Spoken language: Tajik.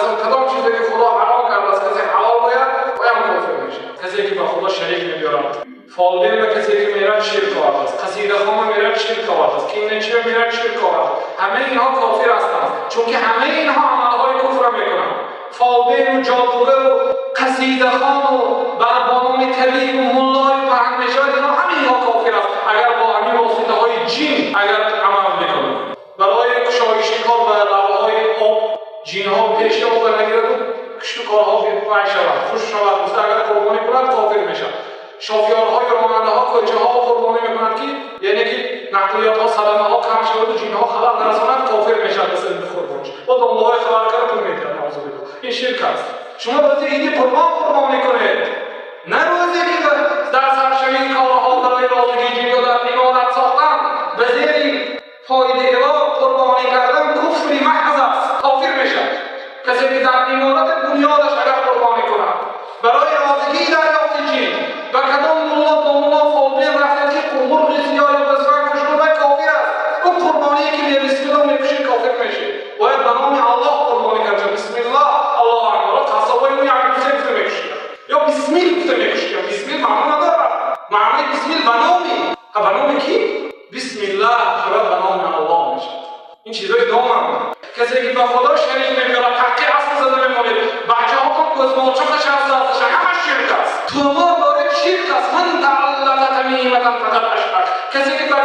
алайҳиссалом кадом чизе ки Худо ҳаром кардааст, касе ҳалол бояд, оям кофир мешавад. Касе ки ба Худо шарик мебиёрад, фолбин ба касе ки мерад ширк овардааст, қасидахон мерад ширк овардааст, киначӣ мерад ширк овардааст. Ҳамаи инҳо кофир ҳастанд, чунки ҳамаи инҳо амалҳои куфрро мекунанд. Фолбин ва ҷодугар ва қасидахон ва бо номи табиб ва муллои паҳн мешавад, инҳо ҳамаи инҳо кофир аст, агар бо ҳамин воситаҳои ҷин агар амал бикунанд. Барои кушоиши кор ва лавҳаҳои об ҷинҳо пеши об нагирад ва кишту корҳо вай шавад, хушк шавад, гуфта агар қурбонӣ кунад кофир мешавад. Шофёрҳои ронандаҳо кӯчаҳо қурбонӣ мекунанд, ки яъне ки нақлиётҳо садамаҳо кам шавад ва ҷинҳо халал нарасонанд, кофир мешавад ба сабаби қурбониш. Бо домлаҳои хабар карда пул медиҳад, наъузу биллоҳ. Ин ширк аст. Шумо рӯзи иди қурбон қурбонӣ кунед, на рӯзе ки дар саршавии корҳо барои розигии ҷин ё дар иморат сохтан ба зери пои девор қурбонӣ кардан куфри маҳз аст, кофир мешавад. Касе ки дар иморат бунёдаш агар қурбонӣ кунад барои розигии дарёфти ҷин, ба кадом мулло домулло фолбин рафтед ки мурғи сиёҳ ё гӯсфанд кушт, вай кофир аст. Ӯ қурбоние ки бисмиллоҳ мекушед, кофир мешед. Бояд ба номи Аллоҳ қурбонӣ кард. Бисмиллоҳ, Аллоҳу акбар. Қассобои мо як ду се гуфта мекушед ё бисмил гуфта мекушед. Бисмил маъно надорад. Маънои бисмил ба номи, ба номи кӣ? Бисмиллоҳ шавад, ба номи Аллоҳ мешавад. Ин чизҳои доманд. Касе ки ба Худо шарик мебиёрад, ҳаққи асл зада мемонед, бачаҳотон кӯзмолчоқаш аст, дасташа, ҳамаш ширк аст. Тумор доред, ширк аст. Ман тааллақа тамиматан фақад ашрак. Касе ки ба